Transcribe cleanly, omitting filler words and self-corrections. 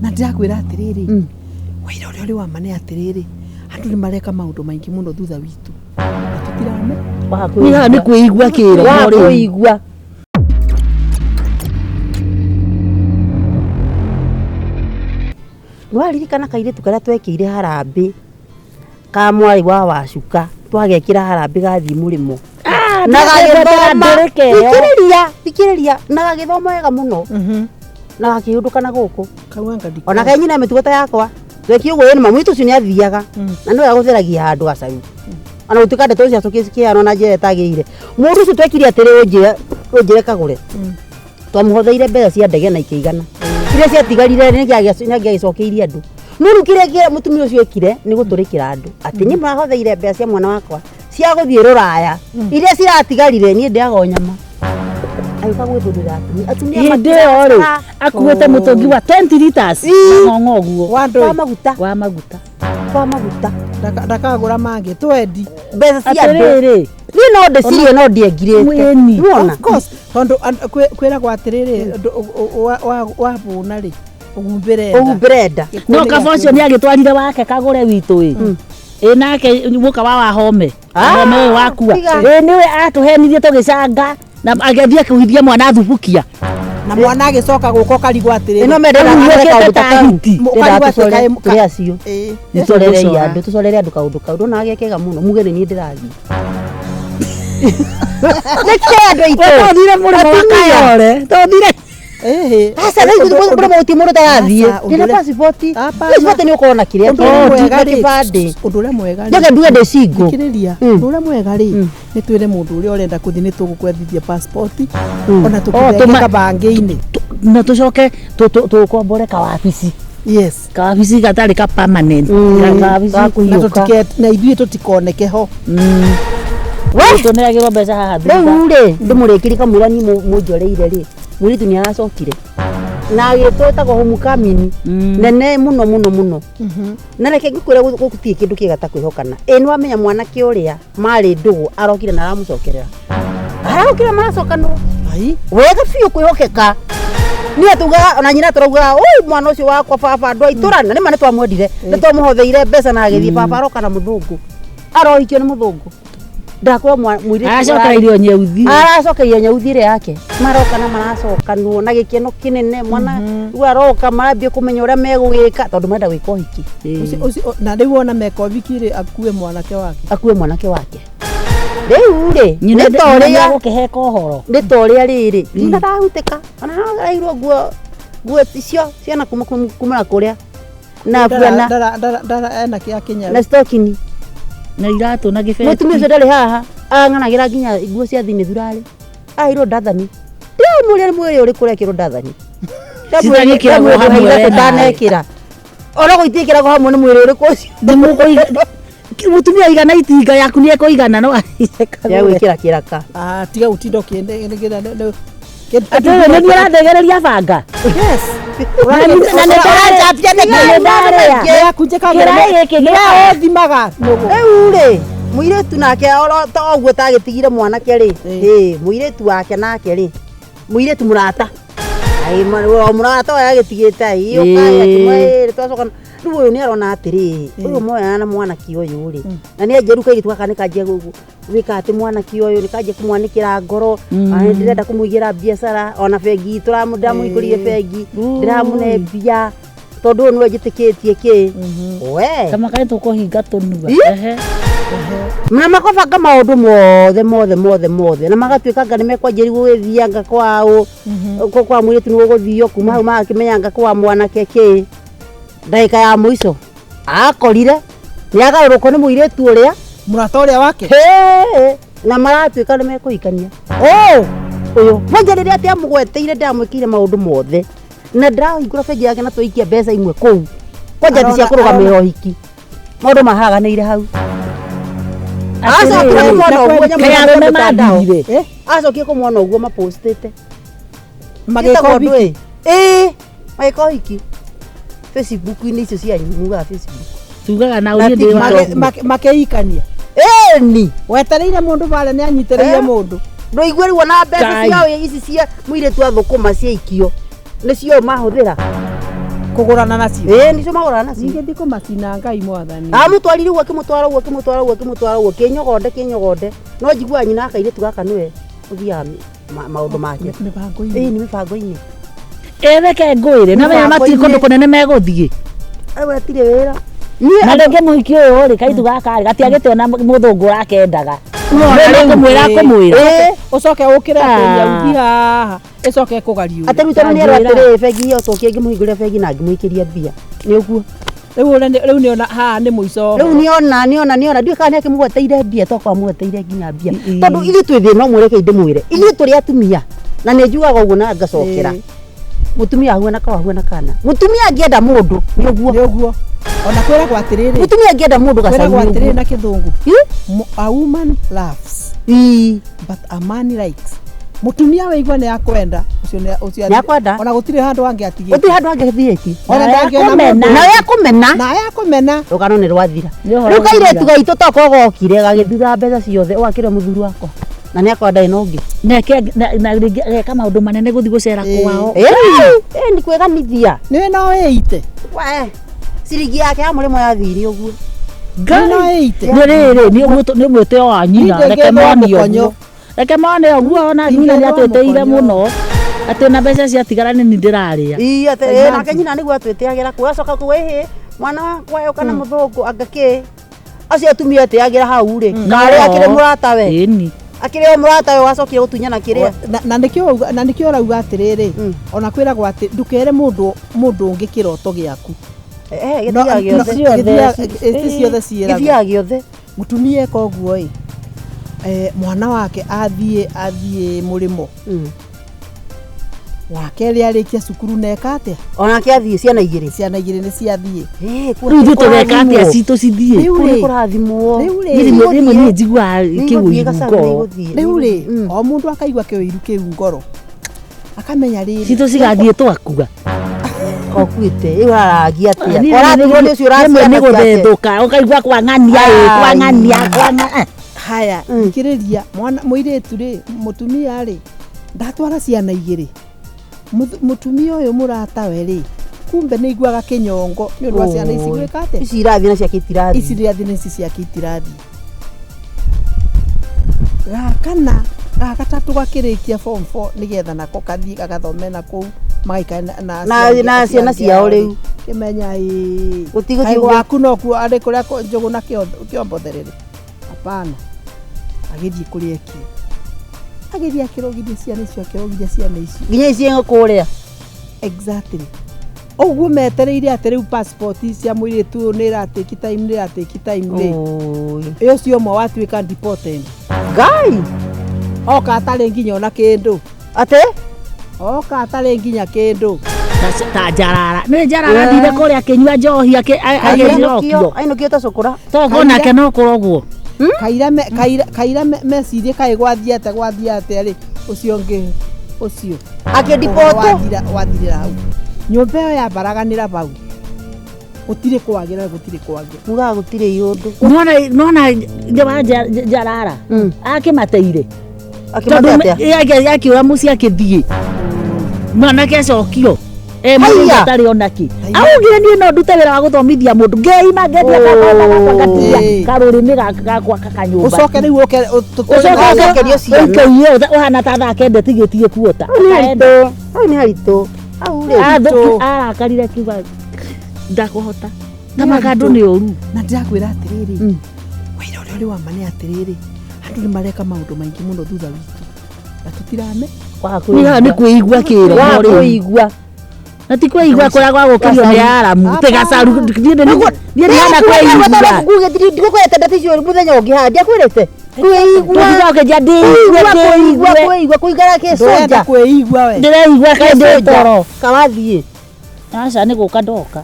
Na ndĩrakwĩra atĩrĩrĩ, wĩra ũrĩa ũrĩ wa ma nĩ atĩrĩrĩ, andũ nĩ mareka maũndũ maingĩ mũno thutha witũ na tũtirame. Niĩ haha nĩ kwĩigua kĩroho rĩu. Wakwĩigua. Nĩwaririkana kairĩtu karĩa twekĩire harambĩ ka mwarĩ wa Wacuka, twagekĩra harambĩ gathiĩ mũrĩmo na gagĩthoma, ndũrĩke ĩyo. thikĩrĩria, thikĩrĩria, na gagĩthoma wega mũno na gakĩhũndũka na gũkũ Kau anga ndikũĩ. ona kaĩ nyina mĩtugo ta yakwa twekire ũguo nĩ mami witũ ũcio nĩ athiaga na nĩwe agũtheragia handũ gacaru ona gũtuĩka ndeto icio cikĩheanwo na njĩra ĩtagĩrĩire. Mũndũ ũcio twekire atĩrĩ, ũnjĩre ũnjĩre kagũre, twamũhotheire mbeca cia ndege na ikĩigana, iria ciatigarire nĩ angĩagĩcokeirie andũ. No rĩu kĩrĩa kĩrĩa mũtumia ũcio ekire nĩ gũtũrĩkĩra andũ atĩ niĩ mũrahotheire mbeca cia mwana wakwa cia gũthiĩ rũraya, iria ciratigarire niĩ ndĩaga o nyama. Agĩũka gwĩthũrĩra atumia, atumia Hĩndĩ ĩyo rĩ, makĩrakara. akuĩte mũtũngi wa 20 liters Ii. ng'ong'o ũguo Wa ndũĩ. Wa maguta. Wa maguta. Wa maguta. Ndakagũra mangĩ twendi. Mbeca cia andũ. Atĩrĩrĩ. Niĩ no ndĩcirie no ndiengirĩte. Mwĩni. Nĩwona? Of course, tondũ kwĩragwo atĩrĩrĩ, wabũna rĩ, ũhumbĩre nda. Ũhumbĩre nda. No kaba ũcio nĩ agĩtwarire wake kagũre witũ ĩ. Ĩ nake mũka wa Wahome. Wahome ũyũ wakua. Tiga. Ĩ nĩwe atũhenirie tũgĩcanga na agĩthiĩ akĩhuithia mwana thubukia. Na mwana agĩcoka gũka ũkarigwo atĩrĩrĩ. Ĩno mendera Rĩu atũre wĩkĩte kaũndũ ta ta kau. hiti. Ndĩrenda Ũkarigwo atĩ tũcore tũrĩ acio. Ĩ. Tũcorerei Nĩtũgũcora. andũ, tũcorere andũ kaũndũ kau. Ndona gekega mũno, muge nĩ niĩ ndĩrathiĩ. Nĩkĩ andũ aitũ? Twathire mũrĩmo wa Atumia. Kayore. Twathire. Ĩhĩ. Aca rĩu mũrĩmo gũtirĩ mũndũ ũtarathiĩ. Aca, ũndũ Ndĩna ũrĩa- passport. Hapana. Passport nĩ ũkorwo na kĩrĩa Ũndũ ũrĩa kĩo, mwega na rĩ, kĩbandĩ. ũndũ ũrĩa mwega rĩ, Njoke nduge ndĩ single. thikĩrĩria, ũndũ ũrĩa mwega rĩ, nĩ twĩre mũndũ ũrĩa ũrenda kũthiĩ nĩ tũgũkwethithia passport ona Oh, tũkĩthenge kabangĩ-inĩ. Na tũcoke tũkombore kawabici. Yes. Kawabici gatarĩ ka permanent. Kawabici. Na Gakũhiũka. tũtike na ithuĩ tũtikoneke ho. Tũneagĩrwo mbeca haha thutha. Rĩu rĩ, ndĩmũrĩkĩrie kamũira niĩ mũnjoreire rĩ, mũirĩtu nĩ aracokire na agĩtwo ĩtagwo homecoming nene mũno mũno mũno. Na reke ngĩkwĩre gũtirĩ kĩndũ kĩega ta kwĩhokana. Ĩ nĩ wamenya mwanake ũrĩa marĩ ndũgũ arokire na aramũcokerera, arokire maracokanwo Ai. wega biũ kwĩhokeka. Niĩ tugaga ona nyina tũraugaga ũũ mwana ũcio wakwa baba andũ a itũra na nĩma nĩ twamwendire, nĩ twamũhotheire mbeca na agĩthiĩ. Baba aroka na mũthũngũ, arohikio nĩ mũthũngũ. Ndakwĩra mũirĩtu Aracokereirio nyeuthi. Aracokeria nyeuthi ĩrĩa yake, maroka na maracokanwo na gĩkeno kĩnene. Mwana rĩu aroka marambia kũmenya ũrĩa megũgĩka tondũ marenda gwĩka ũhiki. Ũcio ũcio na rĩu ona meka ũhiki rĩ, akue mwanake wake. Akue mwanake wake rĩu rĩ, Nyina nĩ ta ũrĩa gũkĩheka ũhoro. Nĩ ta ũrĩa rĩrĩ nyina ndahutĩka ona arairwo nguo nguo icio ciana kuma kuma na kũrĩa na buana. Ndara ndara ndara ena kĩa kĩnyarũ. Na stocking. Na iratũ na gĩbeti. Mũtumia ũcio ndarĩ haha ang'anagĩra nginya nguo cia thĩ nĩ thurarĩ aheirwo ndathani. Ndĩramũria nĩ mwĩrĩ ũrĩkũ ũrekĩrwo ndathani? Citagĩkĩragwo hamwe we nawe. Ndanekĩra ona gũitiĩkĩragwo hamwe, nĩ mwĩrĩ ũrĩkũ ũcio? Nĩ mũkũiga mũtumia aigana itinga yaku nĩ ekũigana no ya gwĩkĩra kĩraka. Ah, tiga gũtinda ũkĩnegera. Atĩrĩ, nĩ niĩ ũrathegereria banga. Yes. Na nĩ Ũranjambia nĩkĩ? Na nĩ ndarĩa. Nĩyakunjĩka. Kĩraĩ gĩkĩ nĩwe gĩa- ũthimaga nũgũ. Rĩu rĩ, mũirĩtu nake oro ta ũguo tagĩtigire mwanake rĩ, ĩ mũirĩtu wake nake rĩ, mũirĩtu mũrata. Ai, o mũrata ũyũ agĩtigĩte ai ũkai akĩmwĩrĩ twacoka. Rĩu ũyũ nĩ arona atĩrĩrĩ, ũyũ moyana na mwanake ũyũ rĩ, na nĩ anjia rĩu kairĩtu gaka nĩ kanjia gwĩka atĩ mwanake ũyũ nĩ kanjia kũmwanĩkĩra ngoro. "Ah, ndĩrenda kũmũigĩra biacara ona bengi ndĩramũhingũrire bengi, ndĩramũne mbia tondũ ũyũ nĩwe njĩtĩkĩtie kĩ we." Kama kaĩ tũkũhinga tũnua. Ii. Ehe. Na makabanga maũndũ mothe mothe mothe mothe na magatuĩka anga nĩ mekwanjĩrĩria gũgĩthianga kwao kwa mũirĩtu nĩ gũgũthio kuma hau magakĩmenya anga kwa mwanake kĩ. Ndagĩka ya mũico akorire nĩ agarũrũkwo nĩ mũirĩtu ũrĩa Mũrata ũrĩa wake. Hĩ, na maratuĩka nĩ mekũhikania. Oh! Ũyũ kwanja rĩrĩa atĩ amũgweteire ndamwĩkĩire maũndũ mothe na ndĩrahingũra bengi yake na twaikia mbeca imwe kũu kwanja ti cia kũrũgamĩrĩra ũhiki, maũndũ mahaganĩire hau. Acokire kũmona ũguo nyamũ Kaĩ ya arũme mtandao. mathire? Eh, acokire kũmona ũguo mapostĩte Magĩka Gĩtagwo ũhiki. ndũĩ? Ĩĩ, magĩka ũhiki Facebook-inĩ icio cianyu mugaga Facebook. Tugaga na Na ũthiĩ ndĩ wa TikTok. Makĩhikania. Ĩni. Wetereire mũndũ barĩa nĩ anyitĩrĩire Eh? mũndũ. Ndũigue rĩu ona mbeca Kai. ciao ici cia mũirĩtu athũkũma ciaikio nĩcio mahũthĩra. Kũgũrana nacio. Ĩĩ nicio magũrana nacio. Ningĩ ndikũmacina Ngai mwathani. Amũtwarire ũguo akĩmũtwara ũguo akĩmũtwara ũguo akĩmũtwara ũguo kĩnyogonde kĩnyogonde no njiguaga nyina akairĩtu gaka nĩwe ũthiaga maũndũ make. Mĩbango-inĩ. Ĩĩ nĩ mĩbango-inĩ. Ĩreke ngwĩre na menya matirĩ kũndũ kũnene megũthiĩ. Rĩu atirĩ wĩra. Niĩ Na rĩngĩ mũhiki ũyũ rĩ kairĩtu gaka rĩ gatiagĩte ona mũthũngũ ũrakendaga. Nĩwona Nĩ kũmwĩra kũmwĩra. Ĩĩ. Ũcoke ũkĩre Ah. atĩria uthi haha ĩcoke ĩkũgariũre. Atĩ rĩu tondũ nĩerwo Anjĩra. atĩrĩ bengi ĩyo tũkie ngĩmũhingũrĩra bengi na ngĩmũikĩria mbia. Nĩ ũguo. Rĩu ũrĩa rĩu nĩona haha nĩ mũico. Rĩu nĩona nĩona nĩona ndiũĩ kana nĩakĩmũgweteire mbia tokorwo amũgweteire nginya mbia. Ii. Tondũ ithuĩ twĩ thĩna ũmwe reke ndĩmwĩre. Ithuĩ tũrĩ atumia na nĩ njugaga ũguo na ngacokera. Ĩĩ. Mũtumia ahuana ka ahuana kana. Mũtumia angĩenda mũndũ nĩ ũguo. Nĩ ũguo. Ona kwĩragwo atĩrĩrĩ. Mũtumia angĩenda mũndũ gacau Kwĩragwo nĩ atĩrĩrĩ ũguo. na kĩthũngũ. Ĩ? A woman loves Ii. but a man likes. Mũtumia waigua nĩ akwenda ũcio nĩ ũcio Nĩ akwenda. Ona gũtirĩ handũ angĩatigĩte. Gũtirĩ handũ angĩthiĩtie. Ona Na ndangĩona akũmena. mũndũ. Nawe akũmena. Na akũmena. Rũgano nĩ rwathira. Nĩ ũhoro Rĩu kairĩtu ũgũthira. gaitũ tokorwo gokire gagĩthura mbeca ciothe ũgakĩre mũthuri wakwa. Na nĩ akorwo ndarĩ na ũngĩ. Neke na rĩngĩ ageka maũndũ manene gũthiĩ gũcera Ĩĩ. kwao. Ĩĩ ĩĩ nĩ kwĩganithia. Nĩ no ĩite. We ciringi yake ya mũrĩmo yathire ũguo. Nĩ no ĩite. Nĩ rĩrĩ nĩ mwĩtĩo wa nyina Ningĩ reke ngĩthwo mone mũkonyo. ũguo. Reke mone ũguo ona nyina nĩ Ingĩthwo atwĩtĩire mũkonyo. mũno. Atĩ ona mbeca ciatigara nĩ niĩ ndĩrarĩa. Ii atĩ ĩĩ nake nyina nĩguo atwĩtĩagĩra kũ acoka kũ ĩhĩ mwana wakwa ũka na mũthũngũ anga kĩ. Acio atumia etĩagĩra hau rĩ. Karĩ akĩrĩ mũratawe. Ĩni. Akĩrĩ o mũratawe wacokire gũtunyana kĩrĩa. Na nĩkĩo na nĩkĩo ũrauga atĩrĩrĩ Mm. ona kwĩragwo atĩ ndũkere mũndũ mũndũ ũngĩ kĩroto gĩaku. Eh No, gĩthiaga no, gĩothe. gĩthiaga- ti ciothe ciĩragwo. Gĩthiaga gĩothe. Mũtumia eka ũguo ĩ mwana wake athiĩ athiĩ mũrĩmo wa kerĩ arĩkia cukuru na eka atĩa Onake athiĩ ciana igĩrĩ. ciana igĩrĩ nĩ ciathiĩ. Ĩĩ kũu Rĩu ithuĩ tũgeka atĩa kũrathimwo. citũ cithiĩ. Rĩu Kũu rĩ nĩ kũrathimwo. Rĩu rĩ. Niĩ rĩmwe rĩmwe niĩ njiguaga Nĩigũthiĩ kĩũiru Gacau, ngoro. nĩigũthiĩ. Rĩu rĩ Mm. o mũndũ akaigua kĩũiru kĩu ngoro akamenya rĩrĩ Citũ cigathiĩ twakua. Kokuĩte ĩyo ũrarangia atĩa? Niĩ Ũratigwo nĩ ũcio rĩmwe nĩ ũraciana ciake. gũthethũka ũkaigua kwang'ania ĩ kwang'ania kwang'a haya Mm. thikĩrĩria mwana mũirĩtu rĩ mũtumia rĩ ndatwara ciana igĩrĩ Mũtumia ũyũ mũratawe rĩ kumbe nĩ iguaga kĩnyongo nĩ ũndũ wa ciana ici Oi. gwĩka atĩa Ici irathiĩ na ciake itirathiĩ. ici rĩathiĩ na ici ciake itirathiĩ gakana gagatatũ gakĩrĩkia form 4 nĩgetha nako kathiĩ gagathome na kũu magaikare na Na ciana ciao rĩu. kĩmenya ĩĩ Gũtigũthiĩ Kaĩ ũguo. gwaku nokuo arĩ kũrĩa njũgũ na kĩombotherere hapana agĩthiĩ kũrĩa ekire agĩthiĩ akĩrogithia ciana icio akĩrogithia ciana icio Nginya ici kũrĩa. exactly ũguo metereire atĩ rĩu passport cia mũirĩtu ũyũ nĩ ĩratĩki time nĩ ĩratĩki time rĩ Oi. ũcio ũmwe watuĩka deported Ngai. oka atarĩ nginya ona kĩndũ Atĩ? oka atarĩ nginya kĩndũ ta njarara nĩ njarara thire kũrĩa akĩnyua njohi agĩcokio Ainũkio ta cũkũra. tokorwo nake no kũrogwo kaira kaira kaira mecirie kaĩ gwathiĩ atĩa gwathiĩ atĩa rĩ ũcio ũngĩ ũcio Akĩndipotwo. Wathirĩra hau nyũmba ĩyo yambaraganĩra bau gũtirĩ kwagĩra gũtirĩ kwagĩra Mugaga gũtirĩ iũndũ. nona wa njarara akĩmateire Akĩmate atĩa? akiura mũciĩ akĩthiĩ mwanake acokio e Haiya! mũthenya atarĩ onakĩ augire niĩ no ndute wĩra wa gũthomithia mũndũ ngeima ngendia gakwa gakwa ngatia Ĩĩ. karũrĩmĩ gakwa kakanyũmba ũcoke rĩu ũke ũcoke Ũcokerio ciana. ũikĩiye ũhana ta thaa kenda tigĩtie kuota Hau nĩ haritũ. Hau nĩ haritũ. Hau rĩ. Athũki arakarire akiuga ndakũhota ta makandũ nĩ ũru na ndĩrakwĩra atĩrĩrĩ wĩra ũrĩa ũrĩ wa ma nĩ atĩrĩrĩ andũ nĩ mareka maũndũ maingĩ mũno thutha witũ na tũtirame nĩ haha nĩ kwĩigua kĩroho Wa rĩu kwĩigua. na ti kwĩigua kũrĩa gwa gũkĩrio nĩ aramu Hapana. tĩ gacaru niĩ ndihana kwĩigua Ndikwĩrĩte ndeto icio mũthenya ũngĩ haha ndiakwĩrĩte. Kwĩigua. tũthiga ũkĩnjia ndĩigue Kwĩigua ndĩigue kwĩigua kũigara ndũrenda kĩcũnja. kwĩigua we ndĩreigua kaĩ ndĩ toro Kawathiĩ. aca nĩ gũka ndoka